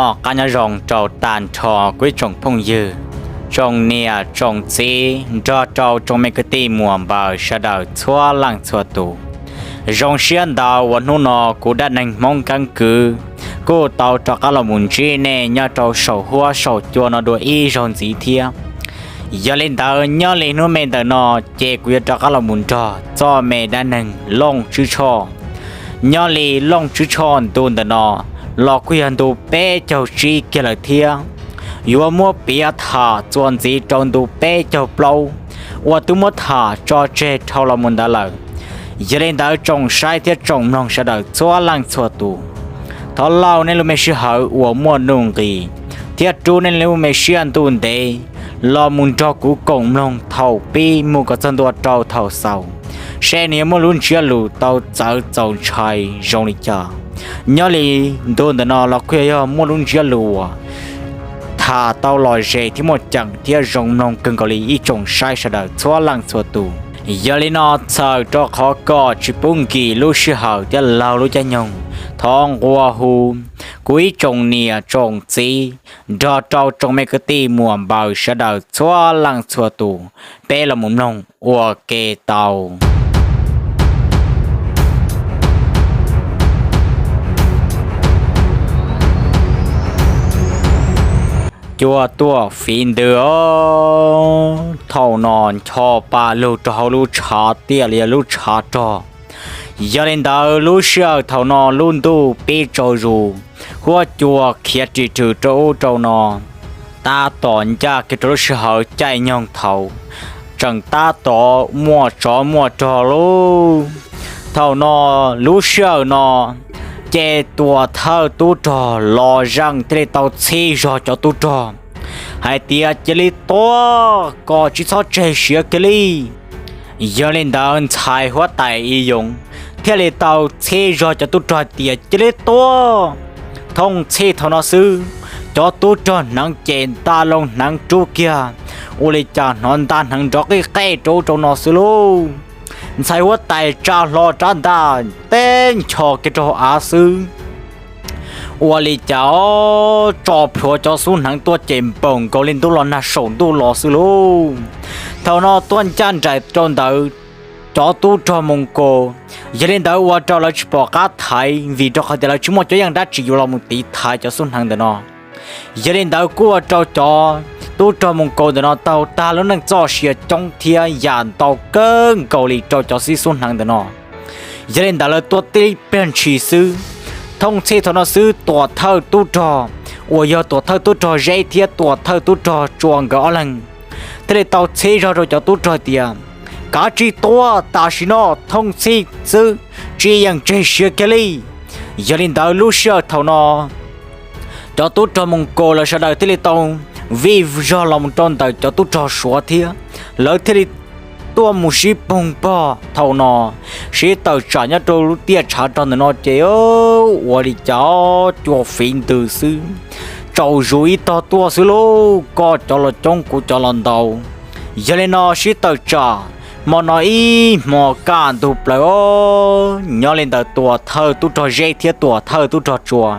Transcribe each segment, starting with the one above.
Noj qab nyob zoo rau tag nrho kuv ib tsoom phooj ywg, tsoom niam tsoom txiv nrog rau tsoom me kwv tij muam npaws sawv daws txhua leej txhua tus. Zoo siab ntau uas hnub no kuv dab neeg Hmoob keeb kwv kuj tau rov qab los mus ntsib nej nyob rau saum huab saum cua no dua ib zaug ntxiv thiab. Yog li ntawd nyob li hnub me ntawm no ces kuv yuav rov qab los mus nrog txoj me dab neeg Looj Tswb Tshoj. Nyob li Looj Tswb Tshoj ntu ntawm no los kuj yog ntu peb caug tsib kiag lawm thiab. Yuav muab piav tham txuas ntxiv rau ntu peb caug plaub uas twb muab tham tso tseg dhau los mus ntawd lawm. Yog li ntawd tsoom saib thiab tsoom mloog sawv daws txhua leej txhua tus, thov lauj nej lub me sij hawm uas muaj nuj nqis thiab rub nej lub me siab ntuj ntev los mus nrog kuv koom mloog thaum pib mus kom txog ntua rau thaum xaus, seb nws yuav muaj lub ntsiab lus tau txawv txaus ntshai zoo li cas. Nyob li ntu ntawm no los kuj yog muaj lub ntsiab lus uas tham tau lom zem thiab muaj ceem thiab zoo mloog kawg nkaus li ib tsoom saib sawv daws txhua leej txhua tus. Yog li no txhawm rau qhov kom tsis pub nkim lub sij hawm thiab laug lub caij nyoog, thov nqua hu kuv ib tsoom niam tsoom txiv nrog rau tsoom me kwv tij muam npaws sawv daws txhua leej txhua tus, peb los mus mloog ua ke tau. Cua tuaj fiv ntws os, thaum no ncho pa lug rau hauv lub tshav tiaj li lub tshav rog. Yog li ntawd lub sij hawm thaum no lub ntuj pib tsaus zus, huab cua khiav ris rws rau ub rau no, tab tom ncaj kiag rau lub sij hawm caij nyoog thaud, tseem tab tom muaj tsov muaj rog lauj. Thaum no lub sij hawm no ces tuam thawj tub rog Los Zeej thiaj li tau txhib zog cov tub rog hais tias cia li tua kom tsis txhob tseg siav kiag li. Yog li ntawd ntxhais huab tais Ib Yoov thiaj li tau txhib zog cov tub rog hais tias cia li tua. Thooj txhij thaum no xwb, cov tub rog hneev ces nta loo hneev rub kiag, ua li cas hnov nta hneev nrov qij qej rau ub rau no xwb lauj. Ntxhais huab tais tsa hlo rab ntaj teb nchos kiag rau hauv av xwb, ua li cas tso plhuav cov xub hneev tuaj ces npaum nkaus li ntuj los nag saum ntuj los xwb lauj. Thaum no tuaj ncaj nraim rau ntawd cov tub rog Moos Kaus, yog li ntawd ua rau lawv tsis pom qab thaiv vim rau qhov tias lawv tsis muaj cuab yeej dab tsi yuav los mus tiv thaiv cov xub hneev ntawm no. Yog li ntawd kuj ua rau cov tub rog Moos Kaus ntawm no tau tag lub neej txoj sia coob thiab yam ntau kawg nkaus li rau cov xib xub hneev ntawm no. Yog li ntawd lawv tuaj tib pliag ntshis xwb, thooj txhij thaum no xwb tuam thawj tub rog uas yog tuam thawj tub rog Zeb thiab tuam thawj tub rog Tsua nkawd ob leeg thiaj li tau txhib zog rau cov tub rog tias kav tsij tua, tam sim no thooj txhij xwb, tsis yeem tseg siav kiag li. Yog li ntawd lub sij hawm thaum no cov tub rog Moos Kaus lawv sawv daws thiaj li tau vij zog los mus rau ntawm cov tub rog Suav thiab, lawv thiaj li tuaj mus sib poog pog thaum no, sib tawm tsam nyob rau lub tiaj tshav rog ntawm no ces ua li cas cua fiv ntws xwb, tsaus zus ib tog tuaj xwb lauj, koj cov los coob kuv cov los ntau. Yog li no sib tawm tsam, hmo no ib hmo kaj ntug plaws os, nyob li ntawd tuam thawj tub rog Zeb thiab tuam thawj tub rog Tsua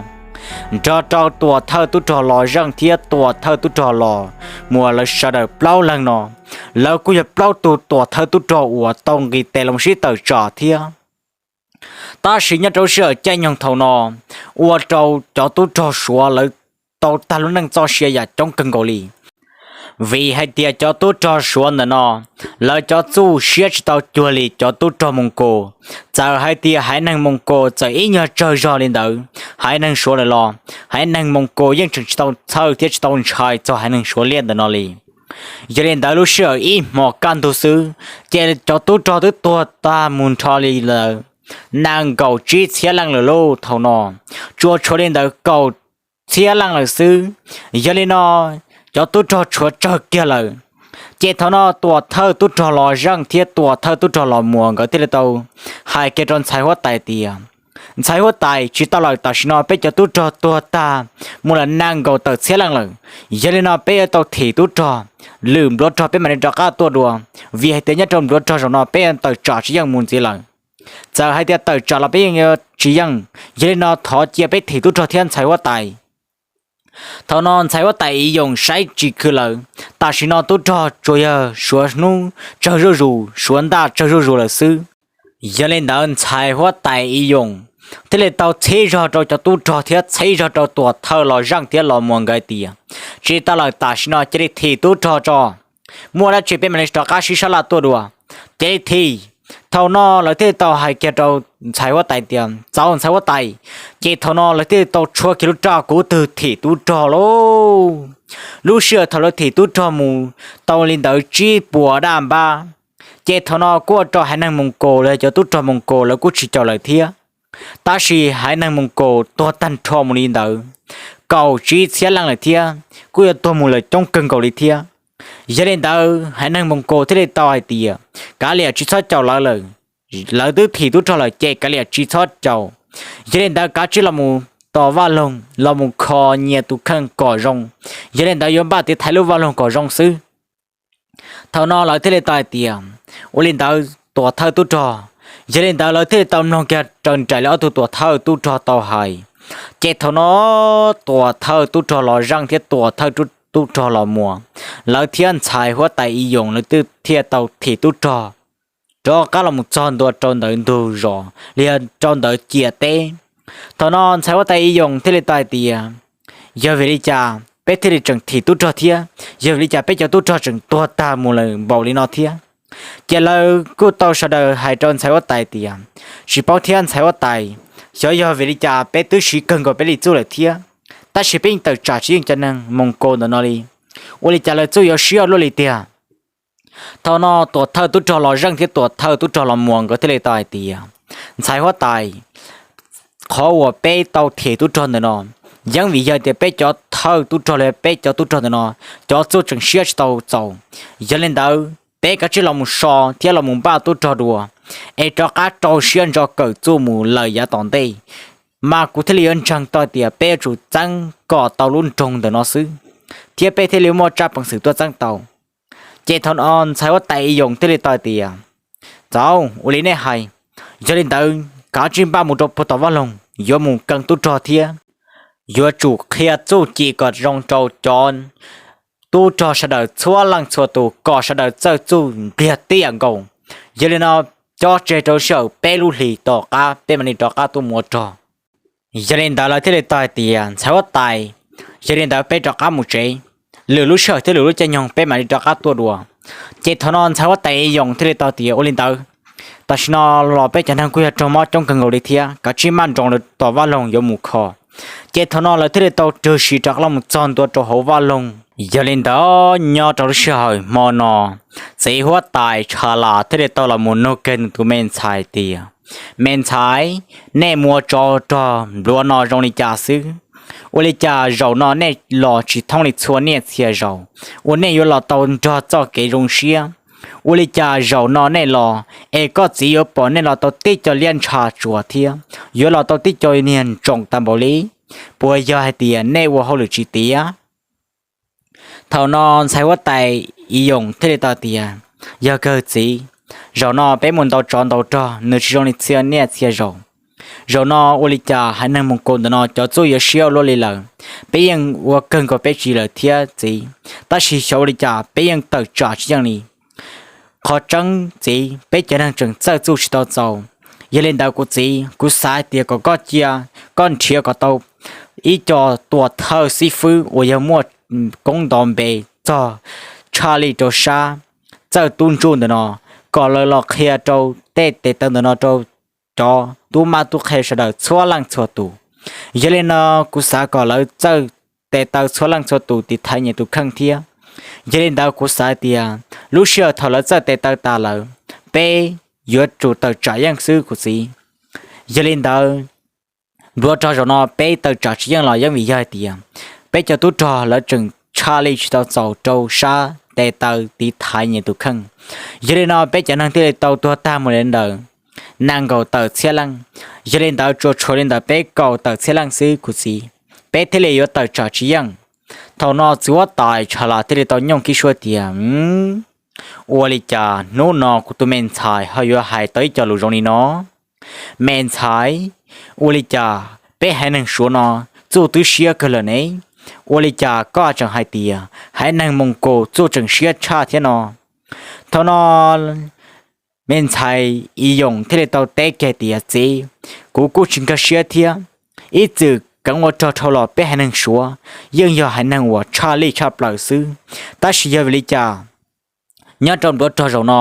nrog rau tuam thawj tub rog Los Zeej thiab tuam thawj tub rog Los Muas lawv sawv daws plaub leeg no, lawv kuj yog plaub tug tuam thawj tub rog uas tau nqis tes los sib tawm tsam thiab. Tab sis nyob rau lub sij hawm caij nyoog thaum no ua rau cov tub rog Suav lawv tau tag lub neej txoj sia yam coob kawg nkaus li. Vim hais tias cov tub rog Suav ntawm no, lawv cov txuj siab tsis tau cuag li cov tub rog Moos Kaus. Txawm hais tias haiv neeg Moos Kaus txawm ib nyuag tsawg zog li ntawd, haiv neeg Suav lawm los haiv neeg Moos Kaus yeej tseem tsis tau txhawj thiab tsis tau ntshai txog haiv neeg Suav liaj ntawm no li. Yog li ntawd lub sij hawm ib hmo kaj ntug xwb, ces cov tub rog twb tuag tag mus nrho li lawm nees nkaum tsib txhiab leej lawm lauj. Thaum no tsuas tshuav li ntawd kaum txhiab leej lawm xwb. Yog li no cov tub rog tshuav tsawg kiag lawm. Ces thaum no tuam thawj tub rog Los Zeej thiab tuam thawj tub rog Los Muas nkawd thiaj li tau hais kiag rau ntxhais huab tais tias, ntxhais huab tais, tsis tau lawm, tam sim no peb cov tub rog tuag tag mus lawm nees nkaum tawm txhiab leej lawm. Yog li no peb yuav tau thim tub rog, lwm npluav rog peb mam li rov qab tuaj dua, vim hais tias nyob rau npluav rog zaum no peb tawm tsam tsis yeej mus ntxiv lawm. Txawm hais tias tawm tsam los peb yeej yuav tsis yeej. Yog li no thov cia peb thim tub rog thiab ntxhais huab tais. Thaum no ntxhais huab tais Iv Yoos saib tsis khw lawm, tam sim no tub rog tsuas yog suav hnub tsawg zuj zus, suav ntaj tsawg zuj zus lawm xwb. Yog li ntawd ntxhais huab tais Iv Yoos thiaj li tau txhib zog rau cov tub rog thiab txhib zog rau tuam thawj Los Zeej thiab Los Muas nkawd tias, tsis tau lawm, tam sim no cia li thim tub rog tso, muaj dab tsi peb mam li rov qab sib sab laj tuaj dua, cia li thim. Thaum no lawv thiaj li tau hais kiag rau ntxhais huab tais tias, txaus ntxhais huab tais. Ces thaum no lawv thiaj li tau tshuab kiag lub raj kub twg thim tub rog lauj. Lub sij hawm thaum lawv thim tub rog mus tau li ntawd tsib puas daj npab, ces thaum no kuj ua rau haiv neeg Moos Kaus los yog cov tub rog Moos Kaus lawv kuj tsis caum lawm thiab. Tab sis haiv neeg Moos Kaus tuag tag nrho mus li ntawd kaum tsib txhiab leej lawm thiab, kuj yuav tuag mus lawm coob kawg nkaus li thiab. Yog li ntawd haiv neeg Moos Kaus thiaj li tau hais tias, kav liam tsis txhob caum lawv lawm, lawv twb thim tub rog lawm ces kav liam tsis txhob caum. Yog li ntawd kav tsij los mus tom vaj loog los mus kho nyias tus kheej kom zoo. Yog li ntawd yuav npaj tiv thaiv lub vaj loog kom zoo xwb. Thaum no lawv thiaj li tau hais tias, ua li ntawd tuam thawj tub rog. Yog li ntawd lawv thiaj li tau mloog kiag raws nraim li ob tug tuam thawj tub rog tau hais. Ces thaum no tuam thawj tub rog Los Zeej thiab tuam thawj tub rog Los Muas, lawv thiab ntxhais huab tais Iv Yoos lawv twb thiaj tau thim tub rog rov qab los mus txog ntua rau ntawm ntug zos los yog rau ntawm ciam teb. Thaum no ntxhais huab tais Iv Yoos thiaj li tau hais tias, yog vim li cas peb thiaj li tseem thim tub rog thiab? Yog vim li cas peb cov tub rog tseem tuag tag mus lawm npaum li no thiab? Ces lawv kuj tau sawv daws hais rau ntxhais huab tais tias, tsis paub thiab ntxhais huab tais, xyov yog vim li cas peb twb siv kawg nkaus peb li txuj lawm thiab, tab sis peb yeej tawm tsam tsis yeej cov neeg Moos Kaus ntawm no li. Ua li cas lawv txuj yuav siab luaj li tiag? Thaum no tuam thawj tub rog Los Zeej thiab tuam thawj tub rog Los Muas nkawd thiaj li tau hais tias, ntxhais huab tais, qhov uas peb tau thim tub rog ntawm no yeej vim yog tias peb cov thawj tub rog los peb cov tub rog ntawm no cov txuj tseem siab tsis tau txaus. Yog li ntawd peb kav tsij los mus so thiab los mus npaj tub rog dua, es rov qab rau siab ntso kawm txuj mus lawm yav tom ntej, mas kuv thiaj li yuav ntseeg tau tias peb yuav tsum txeeb kom tau lub nroog ntawm no xwb, thiab peb thiaj li muaj tsab peev xwm tuaj txeeb tau. Ces thaum no ntxhais huab tais Iv Yoos thiaj li tau hais tias, txaus, ua li nej hais. Yog li ntawd kav tsij npaj mus rau puag tom vaj loog yuav mus kee tub rog thiab yuav tsum qhia txuj ci kom zoo rau cov tub rog sawv daws txhua leej txhua tus kom sawv daws txawj txuj npliag tiam nkaus. Yog li no cob tseg rau sij hawm peb lub hlis tom qab peb mam li rov qab tuaj mus ua rog. Yog li ntawd lawv thiaj li tau hais tias, ntxhais huab tais, yog li ntawd peb rov qab mus tsev, lwm lub sij hawm thiab lwm lub caij nyoog peb mam li rov qab tuaj dua. Ces thaum no ntxhais huab tais Iv Yoos thiaj li tau tias, ua li ntawd, tam sim no los peb cov neeg kuj yog raug mob coob kawg nkaus li thiab, kav tsij maj nroos lawm tom vaj loog yuav mus kho. Ces thaum no lawv thiaj li tau rwg siv rov qab los mus txog ntua rau hauv vaj loog. Yog li ntawd nyob rau lub sij hawm hmo no, txiv huab tais Tsha Las thiaj li tau los mus nug kiag nws tus me ntxhais tias, me ntxhais, nej mus ua tsov rog npluav no zoo li cas xwb? Ua li cas zaum no nej los tsis thoob li txhua niaj txhia zaus uas nej yuav los tau nrog txoj kev zoo siab? Ua li cas zaum no nej los es koj txiv yuav pom nej los tau tib co liab ntsha tsuas thiab yuav los tau tib co niag ntsoom tag npaum li? Puas yog hais tias nej ua hauj lwm tsis tiav? Thaum no ntxhais huab tais Iv Yoos thiaj li tau tias, yog kawg txiv, zaum no peb mus ntaus tsov ntaus rog nws tsis zoo li txhia niaj txhia zaus. Zaum no ua li cas haiv neeg Moos Kaus ntawm no cov txuj yuav siab ua luaj li lawm. Peb yeej ua kawg nkaus peb tsis lawm thiab txiv, tab sis xyov ua li cas peb yeej tawm tsam tsis yeej li. Qhov tseeb txiv, peb cov neeg tseem txawj txuj tsis tau txaus. Yog li ntawd kuv txiv, kuv xav hais tias kom koj cia, koj nrhiav kom tau ib co tuam thawj xib fwb uas yog muaj koob ntov npe txog tshaj lij rau sab txawj tub ntsuj ntawm no, kom lawv los qhia rau tej tes taw ntawm no rau cov tub mab tub qhe sawv daws txhua leej txhua tus. Yog li no kuv xav kom lawv txawj tes taw txhua leej txhua tus tiv thaiv nyias tus kheej thiab. Yog li ntawd kuv xav tias lub sij hawm thaum lawv txawj tes taw tas lawm, peb yuav tsum tawm tsam yeej xwb kuv txiv. Yog li ntawd, npluav rog zaum no peb tawm tsam tsis yeej los yeej vim yog hais tias peb cov tub rog lawv tseem tshaj lij tsis tau txaus rau sab tes taw tiv thaiv nyias tus kheej. Yog li no peb cov neeg thiaj li tau tuag tag mus li ntawm nees nkaum tawm txhiab leej. Yog li ntawd tsuas tshuav li ntawm peb kaum tawm txhiab leej xwb kuv txiv, peb thiaj li yuav tawm tsam tsis yeej. Thaum no txiv huab tais Tsha Las thiaj li tau nyooj kib suab tias, ua li cas hnub no kuv tus me ntxhais ho yuav hais tau ib co lus zoo li no? Me ntxhais, ua li cas peb haiv neeg Suav no txuj twb siab kawg lawm ne, ua li cas koj tseem hais tias haiv neeg Moos Kus txuj tseem siab tshaj thiab no? Thaum no me ntxhais Ib Yoos thiaj li tau teb kiag tias, Txiv, kuv kuj tsis nkag siab thiab. Ib txwm keev ua rog dhau los peb haiv neeg Suav yeej yog haiv neeg uas tshaj lij tshaj plaws xwb, tab sis yog vim li cas nyob rau npluav rog zaum no,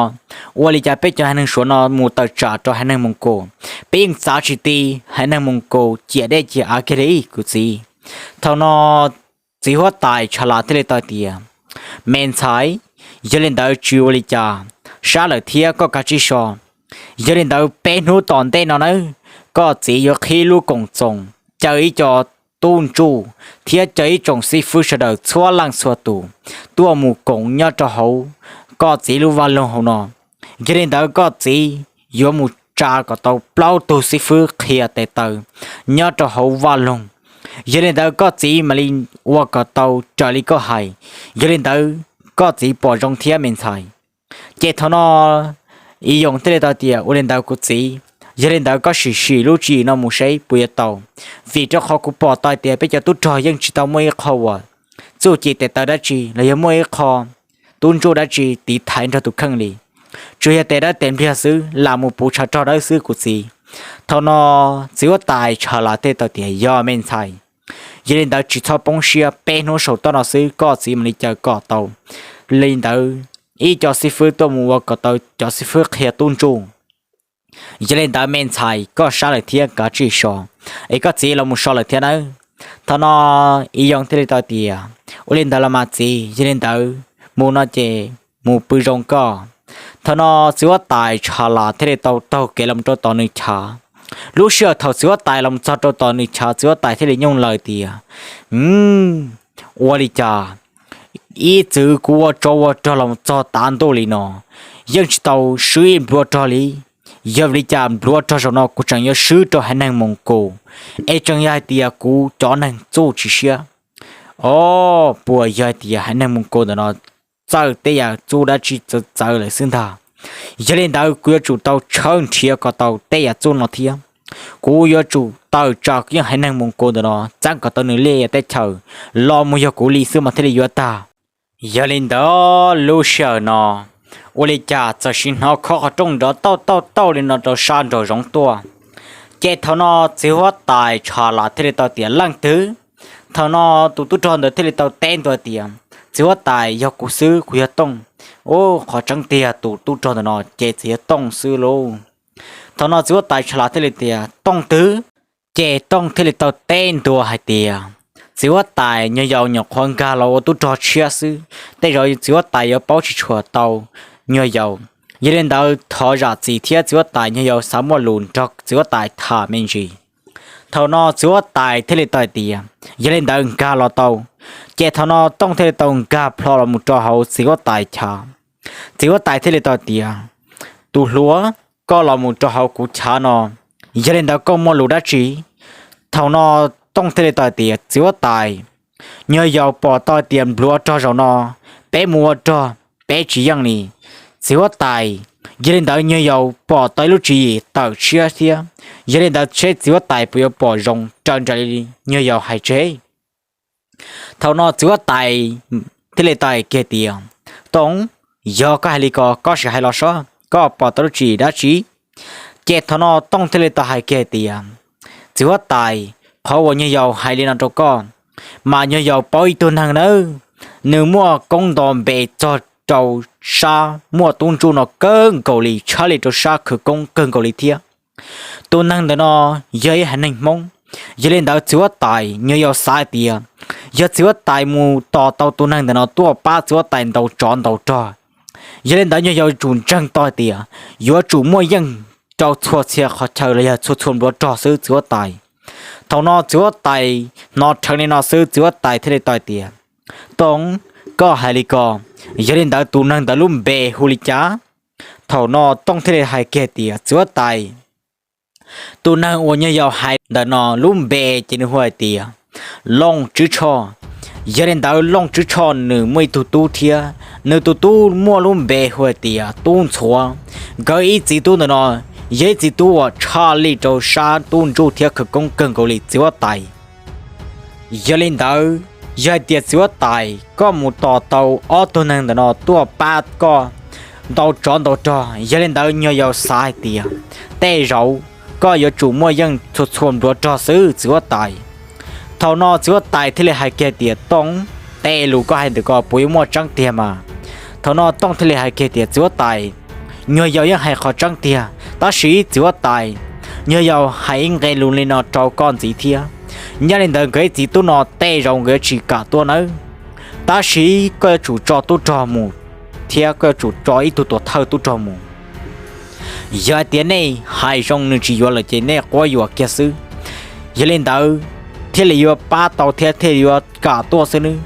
ua li cas peb cov haiv neeg Suav no mus tawm tsam rau haiv neeg Moos Kus, peb yeej txav tsis ti haiv neeg Moos Kus ciam dej ciam av kiag li kuv txiv. Thaum no txiv huab tais Tshas Las thiaj li tau tias, Me ntxhais, yog li ntawd tsis ua li cas, sab lawm thiab koj kav tsij so. Yog li ntawd peb hnub tom ntej no nawb, koj txiv yuav qhib lub koom txoos caw ib co tub ntsuj thiab caw ib tsoom xib fwb sawv daws txhua leej txhua tus tuaj mus koom nyob rau hauv koj txiv lub vaj loog hauv no. Yog li ntawd koj txiv yuav mus tsa kom tau plaub tug xib fwb qhia tes taw nyob rau hauv vaj loog. Yog li ntawd koj txiv mam li ua kom tau raws li koj hais. Yog li ntawd koj txiv pom zoo thiab me ntxhais. Ces thaum no Ib Yoos thiaj li tau tias, Ua li ntawd kuv txiv, yog li ntawd koj sim sim lub tswv yim no mus seb puas yuav tau, vim rau qhov kuv pom tau tias peb cov tub rog yeej tsis tau muaj ib qho uas txuj ci tes taw dab tsi los yog muaj ib qho tub ntsuj dab tsi tiv thaiv nrog tus kheej li. Tsuas yog tes dawb tes npliag xwb, lam mus puv tshav rog dawb xwb kuv txiv. Thaum no txiv huab tais Tshas Las thiaj tau tias, Yog me ntxhais, yog li ntawd tsis txhob poob siab, peb hnub saum toj no xwb koj txiv mam li caw kom tau li ntawd ib co xib fwb tuaj mus ua kom tau cov xib fwb qhia tub ntsuj. Yog li ntawd me ntxhais, koj sab lawm thiab kav tsij so, es koj txiv los mus so lawm thiab nawb. Thaum no Ib Yoos thiaj li tau tias, Ua li ntawd los mas txiv, yog li ntawd mus no ces mus pw zoo koj. Thaum no txiv huab tais Tshas Las thiaj li tau taug kev los rau tom nws chav. Lub sij hawm thaum txiv huab tais los txog rau tom nws chav, txiv huab tais thiaj li nyooj laws tias, Ua li cas ib txwm kuv ua tsov ua rog los txog tav ntuj li no yeej tsis tau swb ib npluav rog li? Yog vim li cas npluav rog zaum no kuv tseem yuav swb rau haiv neeg Moos Kus, es tseem yog hais tias kuv cov neeg txuj tsis siab? Os, puas yog hais tias haiv neeg Moos Kus ntawm no txawj tej yam txuj dab tsi txawv txawv lawm xwb ntag. Yog li ntawd kuv yuav tsum tau tshawb nrhiav kom tau tej yam txuj no thiab. Kuv yuav tsum tawm tsam yeej haiv neeg Moos Kus ntawm no txeeb kom tau nws liaj teb chaws los mus yog kuv li xwb mas thiaj li yuav tag. Yog li ntawd lub sij hawm no ua li cas txawm sim hnov khob qhov rooj nrov tauj tauj tauj li no rau sab nraum zoov tuaj. Ces thaum no txiv huab tais Tshas Las thiaj li tau tias, Leej twg? Thaum no tus tub rog ntawd thiaj li tau teb ntua tias, Txiv huab tais, yog kuv xwb, kuv yog Tooj. Ub, qhov tseeb tiag tus tub rog ntawm no ces txawm yog Tooj xwb lauj. Thaum no txiv huab tais Tshas Las thiaj li tias, Tooj twg? Ces Tooj thiaj li tau teb ntua hais tias, Txiv huab tais, nyuag yaus nyuam qhuav nkag los ua tub rog tshiab xwb, tej zaum txiv huab tais yuav paub tsis tshua tau nyuag yaus. Yog li ntawd thov zam txim thiab, txiv huab tais, nyuag yaus xav muaj lus nrog txiv huab tais tham me ntsis. Thaum no txiv huab tais thiaj li tau hais tias, Yog li ntawd nkag los tau. Ces thaum no Tooj thiaj li tau nkag plho los mus rau hauv txiv huab tais chav. Txiv huab tais thiaj li tau tias, Tus hluas, koj los mus rau hauv kuv chav no, yog li ntawd koj muaj lus dab tsi? Thaum no Tooj thiaj li tau hais tias, Txiv huab tais, nyuag yaus pom tau tias npluav rog zaum no peb mus ua rog peb tsis yeej li. Txiv huab tais, yog li ntawd nyuag yaus pom tau ib lub tswv yim tawm tshiab thiab, yog li ntawd seb txiv huab tais puas yuav pom zoo raws nraim li nyuag yaus hais tseg. Thaum no txiv huab tais thiaj li tau hais kiag tias, Tooj, yog koj hais li ko koj sim hais los sob, koj pom tau lub tswv yim dab tsi? Ces thaum no Tooj thiaj li tau hais kiag tias, Txiv huab tais, qhov uas nyuag yaus hais li no rau koj, mas nyuag yaus paub ib tug neeg nawb, nws muaj koob nto npe txog rau sab muaj tub ntsuj no kawg nkaus li, tshaj li rau sab khawv koob kawg nkaus li thiab. Tus neeg ntawm no yog ib haiv neeg Hmoob. Yog li ntawd txiv huab tais, nyuag yaus xav hais tias yog txiv huab tais mus tos tau tus neeg ntawm no tuaj pab txiv huab tais ntaus tsov ntaus rog, yog li ntawd nyuag yaus yuav tsum ntseeg tau hais tias yuav tsum muaj yeej rau txhua txhia qhov chaw los yog txhua txhua npluav rog xwb txiv huab tais. Thaum no txiv huab tais hnov rheev li no xwb txiv huab tais thiaj li tau hais tias, Tooj, koj hais li ko, yog li ntawd tus neeg ntawd lub npe hu li cas? Thaum no Tooj thiaj li hais kiag tias, Txiv huab tais, tus neeg uas nyuag yaus hais ntawm no lub npe ces nws hu hais tias Looj Tswb Tshoj. Yog li ntawd Looj Tswb Tshoj nws muaj ib tug tub thiab, nws tus tub muaj lub npe hu hais tias Tub Ntxhuav. Nkawd ib txiv tub ntawm no yog ib txiv tub uas tshaj lij rau sab tub ntsuj thiab khawv koob kawg nkaus li txiv huab tais. Yog li ntawd Yog hais tias txiv huab tais koj mus tos tau ob tug neeg ntawm no tuaj pab koj ntaus tsov ntaus rog, yog li ntawd nyuag yaus xav hais tias tej zaum koj yuav tsum muaj yeej txhua txhua npluav rog xwb txiv huab tais. Thaum no txiv huab tais thiaj li hais kiag tias Tooj, tej lus koj hais ntawm ko puas yuav muaj tseeb tiag mas? Thaum no Tooj thiaj li hais kiag tias txiv huab tais, nyuag yaus yeej hais qhov tseeb tiag, tab sis txiv huab tais, nyuag yaus hais ib nqe lus li no rau koj ntxiv thiab. Nyob li ntawd nkawd ib txiv tub no tej zaum nkawd yuav tsis kam tuaj nawb, tab sis koj yuav tsum tso tub rog mus thiab koj yuav tsum tso ib tug tuam thawj tub rog mus. Yog hais tias nej hais zoo nws tsis yuav lawm ces nej quab yuam kiag xwb. Yog li ntawd thiaj li yuav pab tau thiab thiaj li yuav kam tuaj xwb nawb.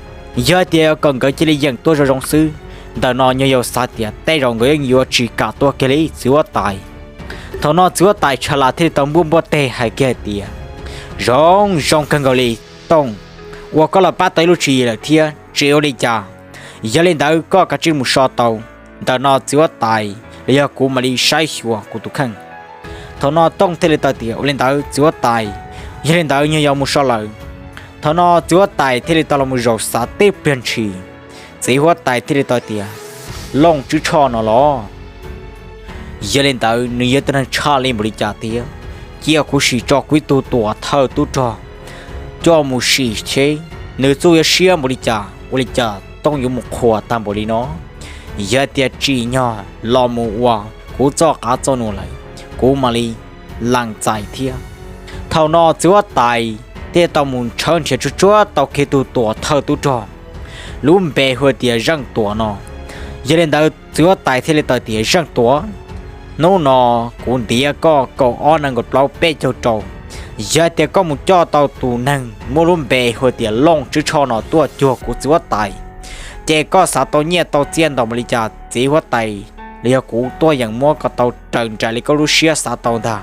Yog hais tias kom nkawd cia li yeem tuaj zoo zoo xwb, ntawm no nyuag yaus xav tias tej zaum nkawd yeej yuav tsis kam tuaj kiag li txiv huab tais. Thaum no txiv huab tais Tshav Las thiaj li tau npuaj npuaj teg hais kiag hais tias zoo zoo kawg nkaus li Tooj, uas koj los pab tau ib lub tswv yim lawm thiab tsis ua li cas. Yog li ntawd koj kav tsij mus so tau, ntawm no txiv huab tais los yog kuv mam li saib xyuas kuv tus kheej. Thaum no Tooj thiaj li tau tias ua li ntawd txiv huab tais, yog li ntawd nyuag yaus mus so lawm. Thaum no txiv huab tais thiaj li tau los mus zaum xav tib pliag ntshis, txiv huab tais thiaj li tau tias Looj Tswb Tshoj no los, yog li ntawd nws yog tus neeg tshaj li npaum li cas tiag, cia kuv sim tso kuv ib tug tuam thawj tub rog coj mus sim seb nws txuj yuav siab npaum li cas ua li cas Tooj yuav mus qhuas tag npaum li no. Yog tias tsim nyog los mus ua kuv txoj qav txoj num lawm, kuv mam li lees txais thiab. Thaum no txiv huab tais thiaj tau mus tshawb nrhiav tsuag tsuag tau kiag tug tuam thawj tub rog, lub npe hu tias Zeej Tuam no. Yog li ntawd txiv huab tais thiaj li tau tias Zeej Tuam, hnub no kuv ntiav koj kaum ob nees nkaum plaub peb caug rau. Yog tias koj mus coj tau tus neeg muaj lub npe hu tias Looj Tswb Tshoj no tuaj cuag kuv txiv huab tais, ces koj xav tau nyiaj tau txiaj ntau npaum li cas txiv huab tais los yog kuv tuaj yeem muab kom tau raws nraim li koj lub siab xav tau ntag.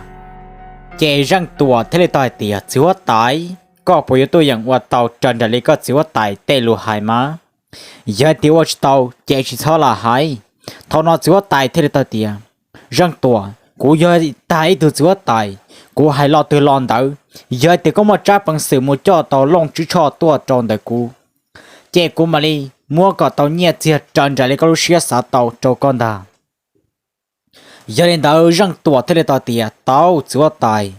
Ces Zeej Tuam thiaj li tau hais tias txiv huab tais, koj puas yuav tuaj yeem ua tau raws nraim li koj txiv huab tais tej lus hais mas? Yog tias ua tsis tau ces tsis txhob lam hais. Thaum no txiv huab tais thiaj li tau tias Zeej Tuam, kuv yog tag ib tug txiv huab tais, kuv hais lo twg lo ntawd. Yog tias koj muaj tsab peev xwm mus coj tau Looj Tswb Tshoj tuaj rau ntawm kuv, ces kuv mam li muab kom tau nyiaj txiag raws nraim li koj lub siab xav tau rau koj ntag. Yog li ntawd Zeej Tuam thiaj li tau tias tau txiv huab tais,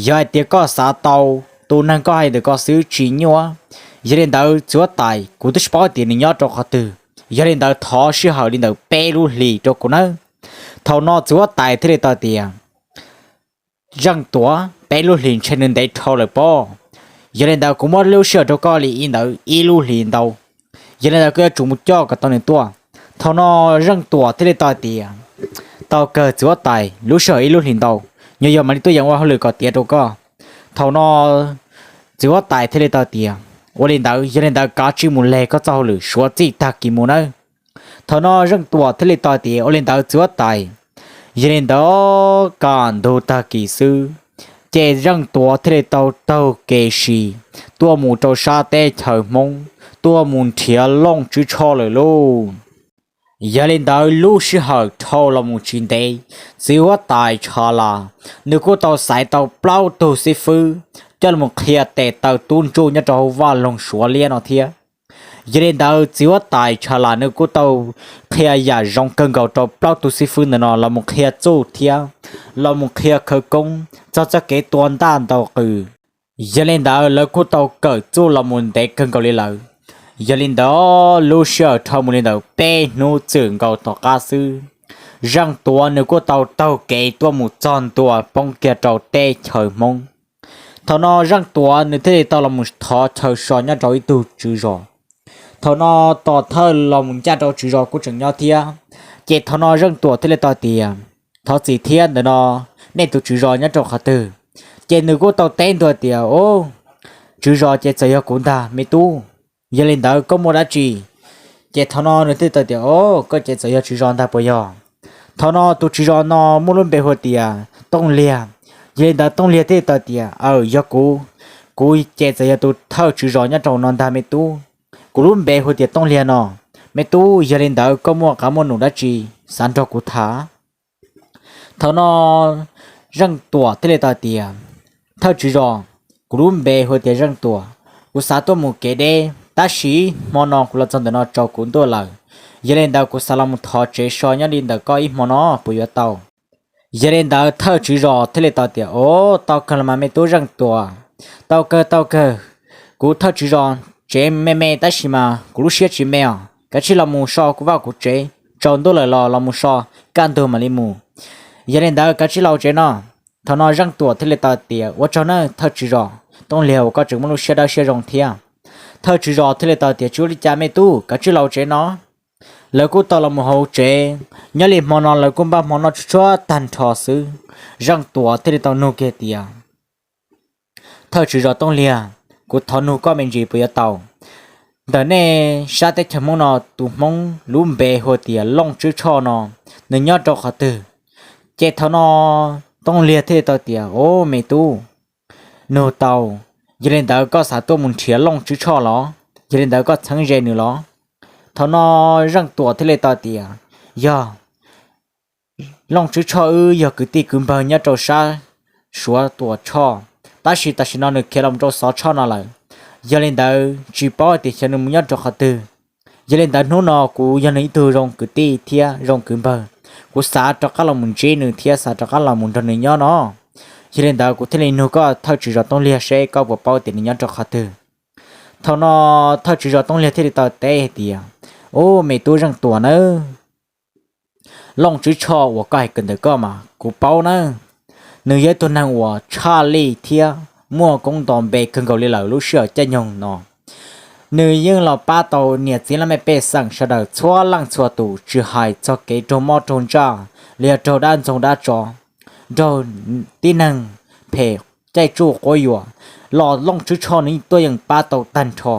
yog hais tias koj xav tau tus neeg koj hais ntawm ko xwb tsis nyuaj. Yog li ntawd txiv huab tais, kuv twb tsis paub tias nws nyob rau qhov twg. Yog li ntawd thov sij hawm li ntawm peb lub hlis rau kuv nawb. Thaum no txiv huab tais thiaj li tau tias Zeej Tuam, peb lub hlis ntshe nws ntev dhau lawm pob. Yog li ntawd kuv muab lub sij hawm rau koj li ntawd ib lub hlis ntau. Yog li ntawd koj yuav tsum mus coj kom tau nws tuaj. Thaum no Zeej Tuam thiaj li tau hais tias tau kawg txiv huab tais, lub sij hawm ib lub hlis ntau, nyuag yog mam li tuaj yeem ua hauj lwm kom tiav rau koj. Thaum no txiv huab tais thiaj li tau tias ua li ntawd, yog li ntawd kav tsij mus leg koj txoj hauj lwm suav txij tag kis mus nawb. Thaum no Zeej Tuam thiaj li tau tias ua li ntawd txiv huab tais. Yog li ntawd kaj ntug tag kis xwb, ces Zeej Tuam thiaj li tau taug kev si tuaj mus rau sab teb chaws Hmoob, tuaj mus nrhiav Looj Tswb Tshoj lawm lauj. Yog li ntawd lub sij hawm dhau los mus tsis ntev, txiv huab tais Tshav Las nws kuj tau xaiv tau plaub tug xib fwb coj los qhia tes taw tub ntsuj nyob rau hauv vaj loog Suav liab no thiab. Yog li ntawd txiv huab tais Tshav Las nws kuj tau qhia yam zoo kawg nkaus rau plaub tug xib fwb ntawm no los mus qhia txuj thiab los mus qhia khawv koob txog txoj kev tua ntaj ntaus qws. Yog li ntawd lawv kuj tau kawm txuj los mus ntev kawg nkaus li lawm. Yog li ntawd lub sij hawm dhau mus li ntawm peb hnub txwm nkaus tom qab xwb, Zeej Tuam nws kuj tau taug kev tuaj mus txog ntua poob kiag rau teb chaws Hmoob. Thaum no Zeej Tuam nws thiaj li tau los mus thov chaw so nyob rau ib tug tswv zos. Thaum no tom thawj los mus ncaj rau tswv zos kuj tseem nyob thiab. Ces thaum no Zeej Tuam thiaj li tau tias thov txim thiab, ntawm no nej tus tswv zos nyob rau qhov twg? Ces nws kuj tau teb ntua tias o, tswv zos ces txawm yog kuv ntag me tub. Yog li ntawd koj muaj dab tsi? Ces thaum no nws thiaj tau tias o, koj ces txawm yog tswv zos ntag puas yog? Thaum no tus tswv zos no muaj lub npe hu tias Tooj Liag. Yog li ntawd Tooj Liag thiaj tau tias aw, yog kuv, kuv ces txawm yog tus thawj tswv zos nyob rau no ntag me tub. Kuv lub npe hu tias Tooj Liag no. Me tub, yog li ntawd koj muaj qab muaj num dab tsi xav nrog kuv tham? Thaum no Zeej Tuam thiaj li tau tias thawj tswv zos, kuv lub npe hu tias Zeej Tuam, kuv xav tuaj mus kev deb tab sis hmo no kuv los txog ntawm no tsaus kuv ntuj lawm. Yog li ntawd kuv xav los mus thov tsev so nyob li ntawm koj ib hmo no puas yuav tau? Yog li ntawd thawj tswv zos thiaj li tau tias, Au, tau kawg los mas me tub Zeej Tuam, tau kawg tau kawg. Kuv thawj tswv zos tsev me me tab sis mas kuv lub siab tsis me os. Kav tsij los mus so kuv vaj kuv tsev, tsaus ntuj lawm los los mus so, kaj ntug mam li mus. Yog li ntawd kav tsij los tsev no. Thaum no Zeej Tuam thiaj li tau tias, Ua tsaug nawb thawj tswv zos Tooj Liag uas koj tseem muaj lub siab dawb siab zoo thiab. Thawj tswv zos thiaj li tau tias, Tsis ua li cas me tub, kav tsij los tsev no. Lawv kuj tau los mus hauv tsev, nyob li hmo no lawv kuj npaj hmo noj tshuaj tag nrho xwb. Zeej Tuam thiaj li tau nug kiag tias, Thawj tswv zos Tooj Liag, kuv thov nug koj me ntsis puas yuav tau? Ntawm nej sab teb chaws Hmoob no tus Hmoob lub npe hu tias Looj Tswb Tshoj no, nws nyob rau qhov twg? Ces thaum no Tooj Liag thiaj li tau tias, Au me tub, nug tau, yog li ntawd koj xav tuaj mus nrhiav Looj Tswb Tshoj los? Yog li ntawd koj txheeb ze nws los? Thaum no Zeej Tuam thiaj li tau tias, Yog, Looj Tswb Tshoj wb yog kwv tij kwv npawg nyob rau sab Suav Tuam Tshoj, tab sis tam sim no nws khiav los rau Xov Tshoj no lawm. Yog li ntawd tsis paub hais tias xyov nws mus nyob rau qhov twg. Yog li ntawd hnub no kuv yog nws ib tug zoo kwv tij thiab zoo kwv npawg, kuv xav rov qab los mus ntsib nws thiab xav rov qab los mus nrog nws nyob no. Yog li ntawd kuv thiaj li nug koj thawj tswv zos Tooj Liag seb koj puas paub tias nws nyob rau qhov twg. Thaum no thawj tswv zos Tooj Liag thiaj li tau teb hais tias, Au me tub Zeej Tuam nawb, Looj Tswb Tshoj uas koj hais kawm ntawm koj mas kuv paub nawb. Nws yog ib tug neeg uas tshaj lij thiab muaj koob nto npe kawg nkaus li lawm lub sij hawm caij nyoog no. Nws yeej los pab tau niam txiv laj mej pej xeem sawv daws txhua leej txhua tus, tsis hais txog kev raug mob raug ntsaj, los yog raug dab ntxoog dab tsov, raug tib neeg phem caij tsuj quab yuam, los Looj Tswb Tshoj nws tuaj yeej pab tau tag nrho,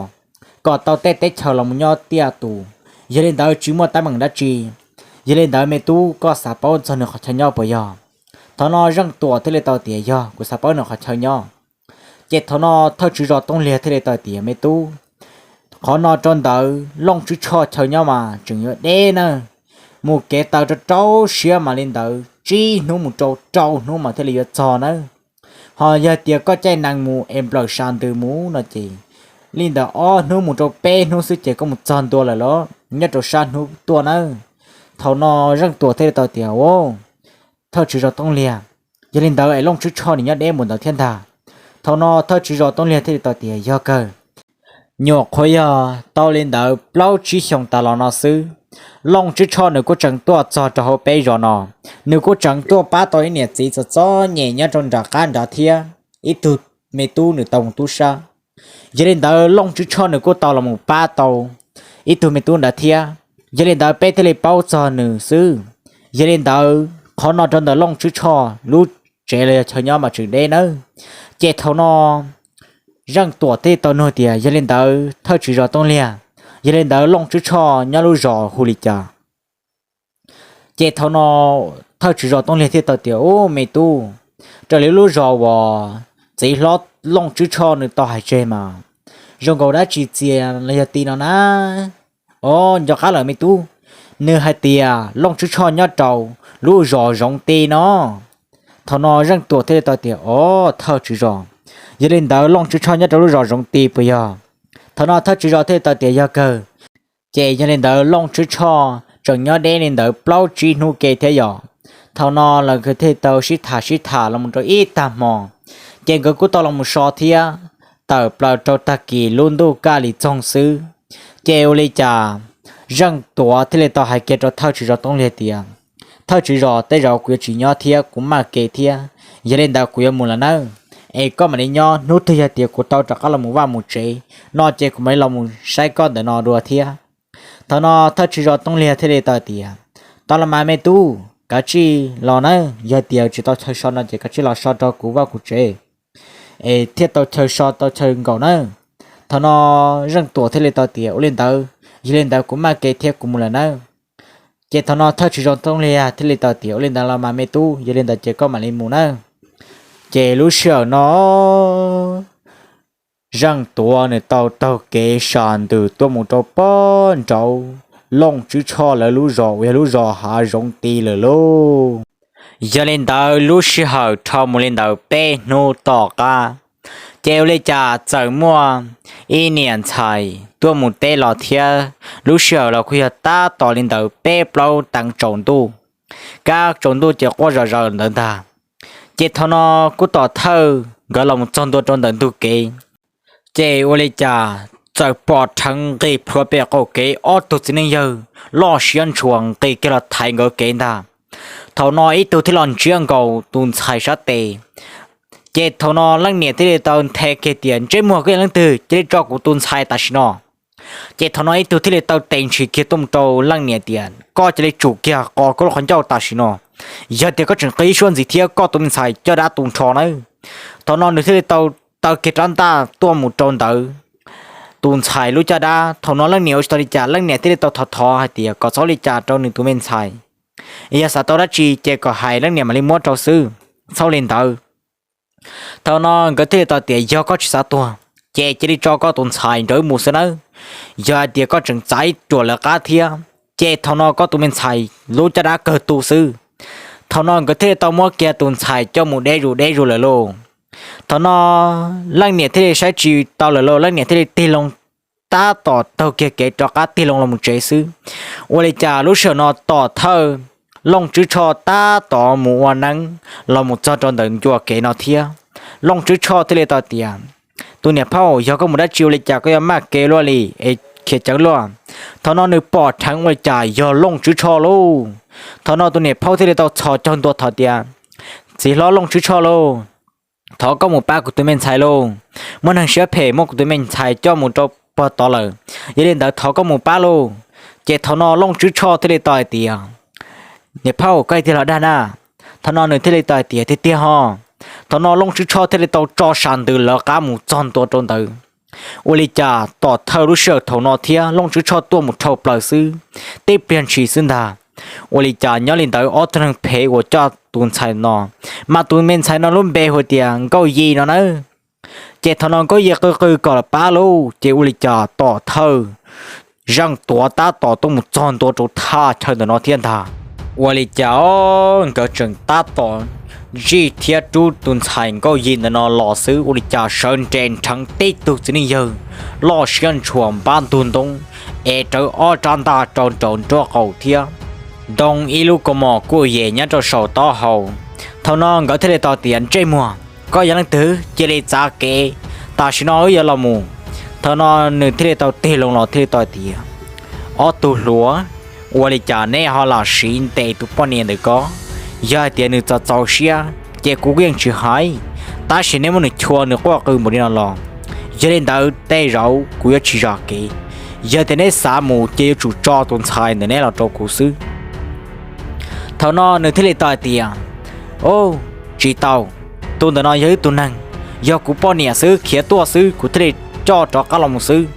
kom tau tej teb chaws los mus nyob tiaj tus. Yog li ntawd tsis muaj teeb meem dab tsi. Yog li ntawd me tub, koj xav paub txog nws qhov chaw nyob puas yog? Thaum no Zeej Tuam thiaj li tau tias, Yog, kuv xav paub nws qhov chaw nyob. Ces thaum no thawj tswv zos Tooj Liag thiaj li tau tias, Me tub, qhov no rau ntawd Looj Tswb Tshoj chaw nyob mas tseem yuav deb nawb. Mus kev taw rau rau siab mas li ntawd tsib hnub mus rau rau hnub mas thiaj li yuav txog nawb. Ho yog tias koj caij nees mus es nplawm sas ntws mus no ces li ntawd ob hnub mus rau peb hnub xwb ces koj mus txog ntua lawm los nyob rau sab hnub tuaj nawb. Thaum no Zeej Tuam thiaj li tau tias, Au, thawj tswv zos Tooj Liag, yog li ntawd es Looj Tswb Tshoj nws nyob deb npaum ntawd thiab ntag? Thaum no thawj tswv zos Tooj Liag thiaj li tau tias, Yog kawg, nyuam qhuav yog tau li ntawd plaub tsib xyoos tas los no xwb, Looj Tswb Tshoj nws kuj tseem tuaj txog rau hauv peb zos no. Nws kuj tseem tuaj pab tau ib niam txiv txom txom nyem nyob rau nram qab nrad thiab, ib tug me tub nws tau mus tub sab. Yog li ntawd Looj Tswb Tshoj nws kuj tau los mus pab tau ib tug me tub ntawd thiab. Yog li ntawd peb thiaj li paub txog nws xwb. Yog li ntawd qhov no rau ntawm Looj Tswb Tshoj lub tsev los yog chaw nyob mas tseem deb nawb. Ces thaum no Zeej Tuam thiaj tau nug tias, Yog li ntawd thawj tswv zos Tooj Liag, yog li ntawd Looj Tswb Tshoj nyob lub zos hu li cas? Ces thaum no thawj tswv zos Tooj Liag thiaj tau tias, Ub, me tub, raws li lub zos uas txiv hlob Looj Tswb Tshoj nws tau hais tseg mas zoo nkaus dab tsi txias los yog ti no na. Os, nco qab lawm me tub, nws hais tias Looj Tswb Tshoj nyob rau lub zos Zoov Ti no. Thaum no Zeej Tuam thiaj li tau tias, Os, thawj tswv zos, yog li ntawd Looj Tswb Tshoj nyob rau lub zos Zoov Ti puas yog? Thaum no thawj tswv zos thiaj li tau tias, Yog kawg. Ces yog li ntawd Looj Tswb Tshoj tseem nyob deb li ntawd plaub tsib hnub ke thiab yom. Thaum no lawv thiaj tau sib tham sib tham los mus rau ib tag hmo, ces nkawd kuj tau los mus so thiab, tawm plaws rau tag kis lub ntuj kaj li txoog xwb. Ces ua li cas Zeej Tuam thiaj li tau hais kiag rau thawj tswv zos Tooj Liag tias, Thawj tswv zos, tej zaum kuv yuav tsis nyob thiab, kuv maj kev thiab, yog li ntawd kuv yuav mus lawm nawb. Es koj mam li nyob, hnub twg yog tias kuv tau rov qab los mus vaj mus tsev no ces kuv mam li los mus saib koj ntawm no dua thiab. Thaum no thawj tswv zos Tooj Liag thiaj li tau tias, Tau los mas me tub, kav tsij los nawb, yog tias tsis tau chaw so no ces kav tsij los so rau kuv vaj kuv tsev, es thiaj tau chaw so tau chaw nkaum nawb. Thaum no Zeej Tuam thiaj li tau tias, Ua li ntawd, yog li ntawd kuv maj kev thiab kuv mus lawm nawb. Ces thaum no thawj tswv zos Tooj Liag thiaj li tau tias, Ua li ntawd los mas me tub, yog li ntawd ces koj mam li mus nawb. Ces lub sij hawm no Zeej Tuam nws tau taug kev sas ntws tuaj mus rau pem nraud Looj Tswb Tshoj lawv lub zos uas yog lub zos Hav Zoov Ti lawm lauj. Yog li ntawd lub sij hawm dhau mus li ntawd peb hnub tom qab, Ces ua li cas txawm muaj ib niam ntxhais tuaj mus teb los thiab, lub sij hawm los kuj yog tab tom li ntawd peb plaub teev tsaus ntuj, kab tsaus ntuj ces quaj zom zaws ntawd ntag. Ces thaum no kuj tom thawj nkawd los mus txog ntua rau ntawm ntug kev, ces ua li cas txawm pom rheev nqis plhuav pem qaum kev ob tug txiv neej yawg loj siab ntshua nqis kiag los thaiv nkawd kev ntag. Thaum no ib tug thiaj los ntsiab nkaus tus ntxhais sab tes, ces thaum no leej niam thiaj li tau nthe kiag tias, Ntsej muag, koj yog leej twg? Cia li tso kuv tus ntxhais tam sim no. Ces thaum no ib tug thiaj li tau tes ntshis kiag tuaj mus rau leej niam tias, Koj cia li tsum kiag qos koj lub qhov ncauj tam sim no, yog tias koj tseem qw ib suab ntxiv thiab koj tus me ntxhais caj dab tu nrho nawb. Thaum no nws thiaj li tau taw kiag rab ntaj tuaj mus rau ntawd tus ntxhais lub caj dab. Thaum no leej niam ua tsis tau li cas, leej niam thiaj li tau thov thov hais tias kom txhob ua li cas rau nws tus me ntxhais, yog xav tau dab tsi ces kom hais leej niam mam li muab rau xwb, txhob ua li ntawd. Thaum no nkawd thiaj li tau tias, Yog koj tsis xav tuag ces cia li tso koj tus ntxhais nrog wb mus xwb nawb. Yog hais tias koj tseem txav ib ruam lawv qab thiab ces thaum no koj tus me ntxhais lub caj dab kawg tu xwb. Thaum no nkawd thiaj li tau muab kiag tus ntxhais coj mus deb zus deb zus lawm lauj. Thaum no leej niam thiaj li saib tsis tau lawm lauj, leej niam thiaj li tig loo tab tom taug kiag kev rov qab tig loo los mus tsev xwb. Ua li cas lub sij hawm no tom thawj Looj Tswb Tshoj tab tom mus ua neeb los mus txog rau ntawm ncua kev no thiab. Looj Tswb Tshoj thiaj li tau tias, Tus niam phauj, yog koj mus dab tsi ua li cas koj yuav maj kev luaj li es khiav ceev luaj? Thaum no nws pom rheev ua li cas yog Looj Tswb Tshoj lauj. Thaum no tus niam phauj thiaj li tau txhos caug ntua thov tias, Txiv hlob Looj Tswb Tshoj lauj, thov koj mus pab kuv tus me ntxhais lauj. Muaj neeg siab phem muab kuv tus me ntxhais coj mus rau pog tod lawm, yog li ntawd thov koj mus pab lauj. Ces thaum no Looj Tswb Tshoj thiaj li tau hais tias, Niam phauj, koj tiag los dag na? Thaum no nws thiaj li tau hais tias, Tiag tiag ho. Thaum no Looj Tswb Tshoj thiaj li tau tso sas ntws lawv qab mus txog ntua rau ntawd. Ua li cas tom thawj lub sij hawm thaum no thiab Looj Tswb Tshoj tuaj mus dhau plaws xwb, tib pliag ntshis xwb ntag. Ua li cas nyob li ntawd ob tug neeg phem uas coj tus ntxhais no, mas tus me ntxhais no lub npe hu tias Nkauj Yim no nawb. Ces thaum no Nkauj Yim qw qw kom pab lauj, ces ua li cas tom thawj Zeej Tuav tab tom tuaj mus txog ntua rau thaj chaw ntawm no thiab ntag. Ua li cas nkawd tseem tab tom zij thiab rub tus ntxhais Nkauj Yim ntawm no los xwb, ua li cas sawv nres nrheev tib tug txiv neej yawg loj siab ntshua npab ntug ntoo, es rawv ob rab ntaj rau nraum nraub qaum thiab ntoo ib lub kaus mom kuj yem nyob rau saum taub hau. Thaum no nkawd thiaj li tau tias, Ntsej muag, koj yog leej twg? Cia li txav kev, tam sim no wb yuav los mus. Thaum no nws thiaj li tau tig loo los thiaj li tau tias, Ob tug hluas, ua li cas neb ho lam siv ntes tus poj niam ntawm ko? Yog hais tias nws txaus txaus siab ces kuv yeej tsis hais, tab sis neb muab nws chua nws quaj qw npaum li no los, yog li ntawd tej zaum kuv yuav tsis zam kev. Yog tias neb xav mus ces yuav tsum tso tus ntxhais ntawm neb los rau kuv xwb. Thaum no nws thiaj li tau hais tias, Au, tsis tau, tus ntawm no yog ib tug neeg, yog kuv poj niam xwb, khiav tuaj xwb kuv thiaj li coj rov qab los mus xwb.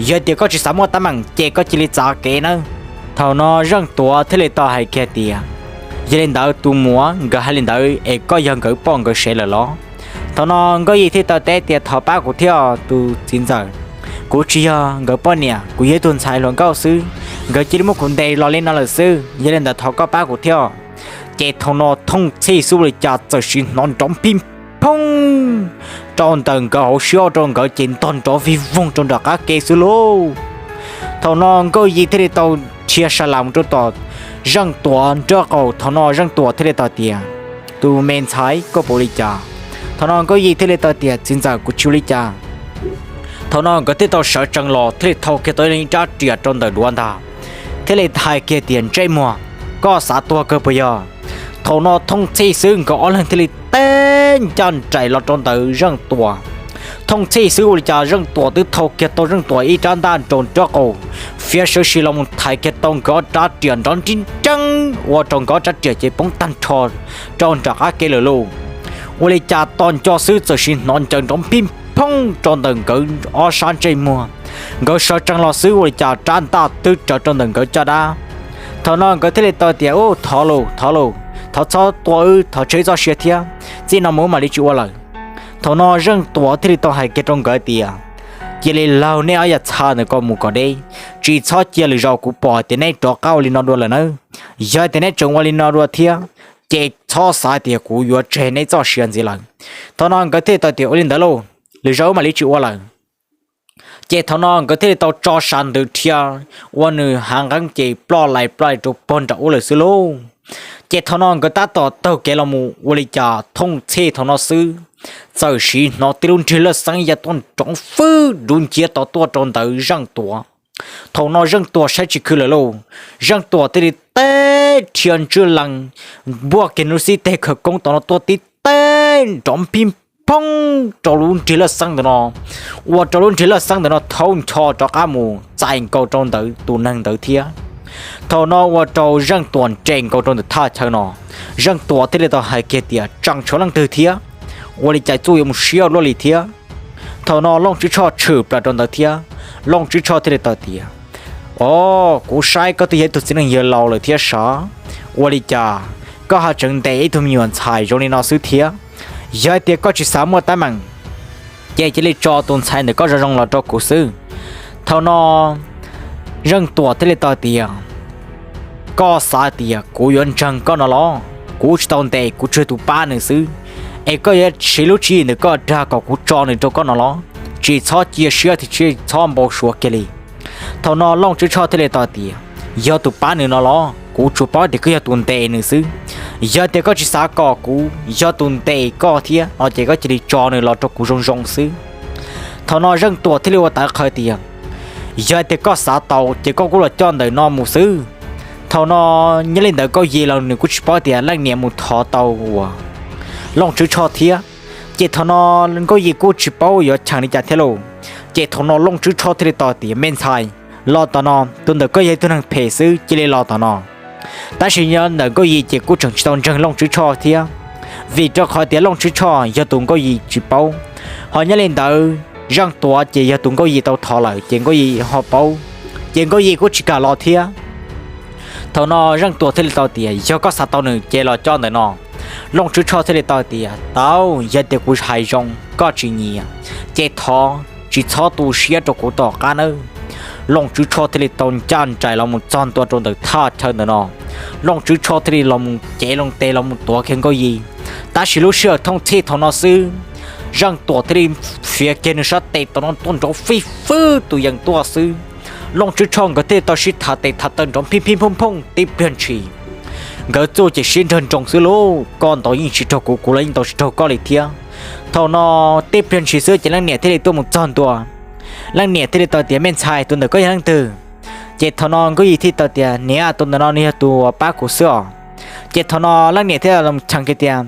Yog tias koj tsis xav muaj teeb meem ces koj cia li txav kev nawb. Thaum no Zeej Tuav thiaj li tau hais kiag tias, Yog li ntawd tus muam, nkawd hais li ntawd es koj yog nkawd poj nkawd sev lawm los? Thaum no Nkauj Yim thiaj tau teb tias, Thov pab kuv thiab tus txiv ntxawm, kuv tsis yog nkawd poj niam, kuv yog ib tug ntxhais hluas nkauj xwb, nkawd cia li muab kuv ntes los li no lawm xwb, yog li ntawd thov koj pab kuv thiab. Ces thaum no thooj txhij xwb ua li cas txawm sim hnov nrov pij phooj rau ntawm nkawd hauv siab rau nkawd ces ntog nrov vij voog rau nram qab ke xwb lauj. Thaum no Nkauj Yim thiaj li tau dhia sa las mus rau tom Zeej Tuam nraub qaum. Thaum no Zeej Tuam thiaj li tau tias, Tus me ntxhais, koj puas ua li cas? Thaum no Nkauj Yim thiaj li tau tias, Txiv ntxawm, kuv tsis ua li cas. Thaum no nkawd thiaj tau sawv tsees los thiaj li thau kiag tau ib rab riam rau ntawm duav ntag, thiaj li hais kiag tias, Ntsej muag, koj xav tuag kawg puas yog? Thaum no thooj txhij xwb nkawd ob leeg thiaj li teb ncaj nraim los rau ntawm Zeej Tuam. Thooj txhij xwb ua li cas Zeej Tuam twb thau kiag tau Zeej Tuam ib rab ntaj nraum nraub qaum, fiav sawv sis los mus thaiv kiag tau nkawd ob rab riam nrov nrib nreeb ua rau nkawd ob rab riam ces poob tag nrho rau nram qab ke lawm lauj. Ua li cas tos nco xwb txawm sim hnov ncaws nrov pij phooj rau ntawm nkawd ob sab ntsej muag. Nkawd sawv tsees los xwb ua li cas rab ntaj twb rawv rau ntawm nkawd caj dab. Thaum no nkawd thiaj li tau tias, Ub, thov lauj, thov lauj, thov txhob tua wb, thov tshem wb txoj sia thiab, txij no mus wb mam li tsis ua lawm. Thaum no Zeej Tuam thiaj li tau hais kiag rau nkawd tias, Cia li laug nej ob yam txha ntawm ko mus kom deb, tsis txhob cia lwm zaus kuv pom tias neb rov qab ua li no dua lawm nawb. Yog tias neb tseem ua li no dua thiab, ces txhob xav tias kuv yuav tshem neb txoj sia ntxiv lawm. Thaum no nkawd thiaj li tau tias, Ua li ntawd lauj, lwm zaus wb mam li tsis ua lawm. Ces thaum no nkawd thiaj li tau tso sab ntws dhia ua nws hav nqeeb ces ploj lais ploj lais rau pog nram ub lawm xwb lauj. Ces thaum no nkawd tab tom taug kev los mus ua li cas thooj txhij thaum no xwb, txawm siv hnov tib lub nrig laj xeeb ya tuaj nrov fwb dub nciab tod tuaj rau ntawm Zeej Tuam. Thaum no Zeej Tuam saib tsis khw lawm lauj, Zeej Tuam thiaj li teb dhia ntswj lees npuaj kiag nws lub xib teg khawv koob tod no tuaj tib teg nrov phij phoob rau lub nrig laj xeeb ntawm no, ua rau lub nrig laj xeeb ntawm no thaub ncho rov qab mus txais nkaus rau ntawm tus neeg ntawd thiab. Thaum no ua rau Zeej Tuam nres nkaus rau ntawm thaj chaw no, Zeej Tuam thiaj li tau hais kiag tias tseem tshuav leej twg thiab, ua li cas txuj yuav mus siab luaj li thiab. Thaum no Looj Tswb Tshoj tshwm plaws rau ntawd thiab, Looj Tswb Tshoj thiaj li tau tias, o, kuv saib koj twb yog ib tug txiv neej yawg laus lawm thiab sav, ua li cas koj ho tseem ntes ib tug me nyuam ntxhais zoo li no xwb thiab? Yog hais tias koj tsis xav muaj teeb meem, ces cia li tso tus ntxhais ntawm koj zoo zoo los rau kuv xwb. Thaum no Zeej Tuam thiaj li tau tias, koj xav tias kuv yuav ntseeg koj no los? Kuv tsis tau ntes, kuv tsuas tus pab nws xwb, es koj yuav siv lub tswv yim ntawm koj dag kom kuv tso nws rau koj no los? Tsis txhob cia siab thiab tsis txhob npau suav kiag li. Thaum no Looj Tswb Tshoj thiaj li tau tias, yog tus pab nws no los? Kuv tsuas paub tias koj yog tus ntes nws xwb. Yog tias koj tsis xav kom kuv yog tus ntes koj thiab no ces koj cia li tso nws los rau kuv zoo zoo xwb. Thaum no Zeej Tuam thiaj li ua tawv qhawv tias, yog tias koj xav tau ces koj kuj los coj ntawm no mus xwb. Thaum no nyob li ntawd Nkauj Yis los nws kuj tsis paub tias leej niam mus thov tau uas Looj Tswb Tshoj thiab. Ces thaum no Nkauj Yis kuj tsis paub yuav cheem li cas thiab lauj. Ces thaum no Looj Tswb Tshoj thiaj li tau tias, me ntxhais, los tom no, tus ntawm koj yog ib tug neeg phem xwb, cia li los tom no. Tab sis nyob ntawm Nkauj Yis ces kuj tseem tsis tau ntseeg Looj Tswb Tshoj thiab, vim rau qhov tias Looj Tswb Tshoj yog tus Nkauj Yis tsis paub. Ho nyob li ntawd Zeej Tuam ces yog tus Nkauj Yis tau thov lawm ces Nkauj Yis ho paub, ces Nkauj Yis kuj tsis kam los thiab. Thaum no Zeej Tuam thiaj li tau tias, yog koj xav tau nws ces los coj ntawm no. Looj Tswb Tshoj thiaj li tau tias, tau, yog tias kuv hais zoo koj tsis nyiam, ces thov tsis txhob tu siab rau kuv tom qab nawb. Looj Tswb Tshoj thiaj li tau ncaj nraim los mus txog ntua rau ntawm thaj chaw ntawm no. Looj Tswb Tshoj thiaj li los mus cev loo tes los mus tuav kiag Nkauj Yis. Tab sis lub sij hawm thooj txhij thaum no xwb, Zeej Tuam thiaj li fiav kiag nws sab tes tom no tuaj nrov fij fwb tus yees tuaj xwb. Looj Tswb Tshoj nkawd thiaj li tau sib thav tes thav taw nrov phij phij phooj phooj tib pliag ntshis. Nkawd txuj ces sib nrawg nroos xwb lauj, koj ntaus yeej tsis raug kuv, kuv los yeej ntaus tsis raug koj li thiab. Thaum no tib pliag ntshis xwb ces leej niam thiaj li tuaj mus txog ntua. Leej niam thiaj li tau tias, me ntxhais, tus ntawm koj yog leej twg? Ces thaum no Nkauj Yis thiaj tau tias, niam, tus ntawm no nws yog tus uas pab kuv xwb os. Ces thaum no leej niam thiaj li cheem kiag tias,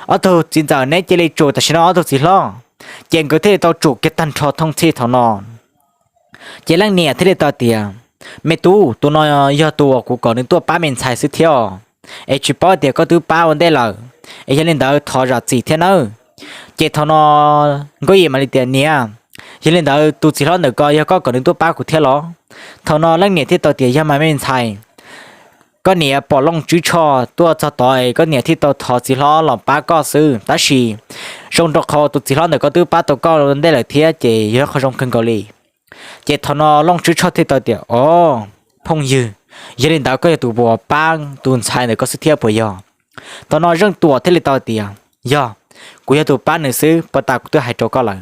ob tug txiv ntxawm, neb cia li tsum tam sim no ob tug txiv hlob. Ces nkawd thiaj li tau tsum kiag tag nrho thooj txhij thaum no. Ces leej niam thiaj li tau tias, me tub, tus no yog tus uas kuv kom nws tuaj pab me ntxhais xwb thiab os, es tsis paub tias koj twb pab ua ntej lawm, es yog li ntawd thov zam txim thiab nawb. Ces thaum no Nkauj Yis mam li tias, niam, yog li ntawd tus txiv hlob ntawm ko yog koj kom nws tuaj pab kuv thiab los? Thaum no leej niam thiaj tau tias, yog mas me ntxhais, koj niam pom Looj Tswb Tshoj tuaj txog tod es koj niam thiaj tau thov txiv hlob los pab koj xwb, tab sis zoo rau qhov tus txiv hlob ntawm ko twb pab tau koj ua ntej lawm thiab ces yog qhov zoo kawg nkaus li. Ces thaum no Looj Tswb Tshoj thiaj tau tias, o, phooj ywg, yog li ntawd koj yog tus uas pab tus ntxhais ntawm ko xwb thiab puas yog? Thaum no Zeej Tuam thiaj li tau tias, yog, kuv yog tus pab nws xwb, puag ta kuv twb hais rau koj lawm.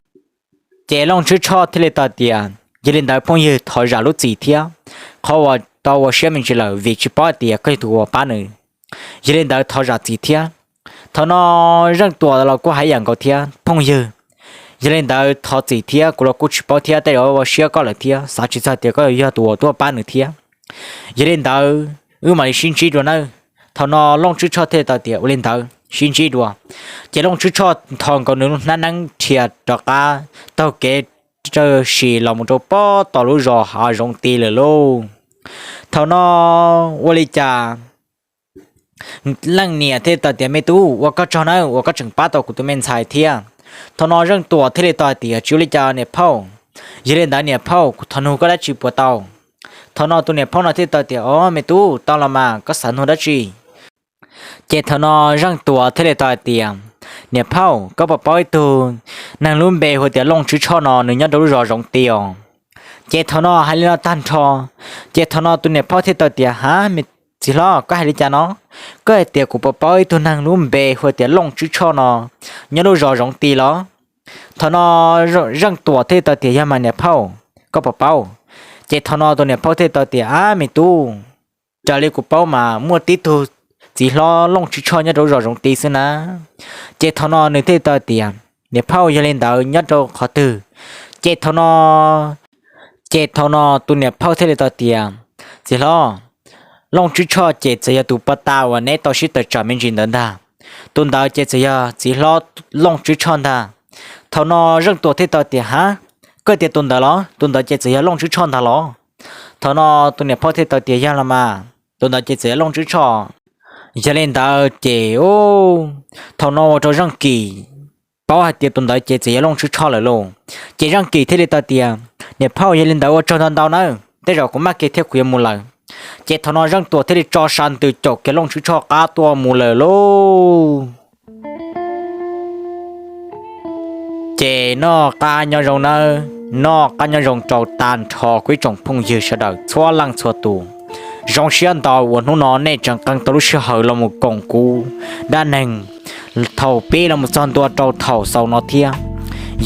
Ces Looj Tswb Tshoj thiaj li tau tias, yog li ntawd phooj ywg thov zam lub txim thiab, qhov uas tau ua siab me ntsis lawm vim tsis paub tias koj yog tus uas pab nws. Yog li ntawd thov zam txim thiab. Thaum no Zeej Tuam los kuj hais ib yam nkaus thiab, phooj ywg, yog li ntawd thov txim thiab, kuv los kuj tsis paub thiab, tej zaum ua siab koj lawm thiab, xav tsis txog tias koj yog tus uas tuaj pab nws thiab. Yog li ntawd wb mam li sib ntsib dua nawb. Thaum no Looj Tswb Tshoj thiaj li tau tias, ua li ntawd sib ntsib dua. Ces Looj Tswb Tshoj nthos nkaus nws lub hnab neeb dhia rov qab taug kev rawg sim los mus rau pob tom lub zos hav zoov ti lawm lauj. Thaum no ua li cas leej niam thiaj li tau tias, me tub, ua koj tsaug nawb uas koj tseem pab tau kuv tus me ntxhais thiab. Thaum no Zeej Tuam thiaj li tau tias, tsis ua li cas niam phauj, yog li ntawd niam phauj, kuv thov nug koj dab tsi puas tau? Thaum no tus niam phauj no thiaj tau tias, o, me tub, tau los mas, koj xav nug dab tsi? Ces thaum no Zeej Tuam thiaj li tau hais tias, niam phauj, koj puas paub ib tug neeg lub npe hu tias Looj Tswb Tshoj no, nws nyob rau lub zos zoov ti os? Ces thaum no hais li no tag nrho, ces thaum no tus niam phauj thiaj tau tias, ha, me txiv hlob, koj hais li cas no? Koj hais tias kuv puas paub ib tug neeg lub npe hu tias Looj Tswb Tshoj no nyob lub zos zoov ti los? Thaum no Zeej Tuam thiaj li tau tias, Yog mas niam phauj, koj puas paub? Ces thaum no tus niam phauj thiaj li tau tias, Ab me tub, raws li kuv paub mas muaj tib tug txiv hlob Looj Tswb Tshoj nyob rau zos Zoov Tiv xwb na. Ces thaum no nws thiaj li tau tias, Niam phauj, yog li ntawd nyob rau qhov twg? Ces thaum no ces thaum no tus niam phauj thiaj li tau tias, Txiv hlob, Looj Tswb Tshoj ces txawm yog tus pov tas uas neb tau sib tawm tsam me ntsis ntawd ntag. Tus ntawd ces txawm yog txiv hlob Looj Tswb Tshoj ntag. Thaum no Zeej Tuam thiaj tau tias, Hab, koj tias tus ntawd los? Tus ntawd ces txawm yog Looj Tswb Tshoj ntag los? Thaum no tus niam phauj thiaj tau tias, Yog los mas, tus ntawd ces txawm yog Looj Tswb Tshoj. Yog li ntawd ces thaum no ua rau Zeej Kim paub hais tias tus ntawd ces txawm yog Looj Tswb Tshoj lawm lauj. Ces Zeej Kim thiaj li tau tias, Niam phauj, yog li ntawd ua tsaug ntau ntau nawb, tej zaum kuv maj kiag thiab kuv yuav mus lawm. Ces thaum no Zeej Tuam thiaj li tso sab ntws caum kiag Looj Tswb Tshoj qab tuaj mus lawm lauj. Ces noj qab nyob zoo nawb, noj qab nyob zoo rau tag nrho kuv ib tsoom phooj ywg sawv daws txhua leej txhua tus. Zoo siab ntau uas hnub no nej tseem qee tau lub sij hawm los mus koom kuv dab neeg thaum pib los mus txog ntua rau thaum xaus no thiab.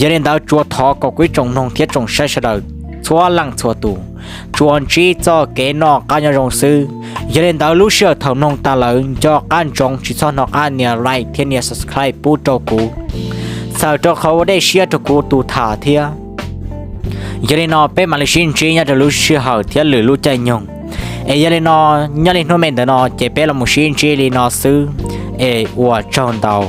Yog li ntawd tsuas thov kom kuv ib tsoom mloog thiab tsoom saib sawv daws txhua leej txhua tus tsuas ntsib txoj kev noj qab nyob zoo xwb. Yog li ntawd lub sij hawm thaum mloog tas lawm nco qab ntsoov tsis txhob hnov qab nias like thiab nias subscribe pub rau kuv, txhawm rau qhov ua dej siab rau kuv tus tham thiab. Yog li no peb mam li sib ntsib nyob rau lub sij hawm thiab lwm lub caij nyoog. Es yog li no, nyob li hnub me ntawm no ces peb los mus sib ntsib li no xwb. Es ua tsaug ntau.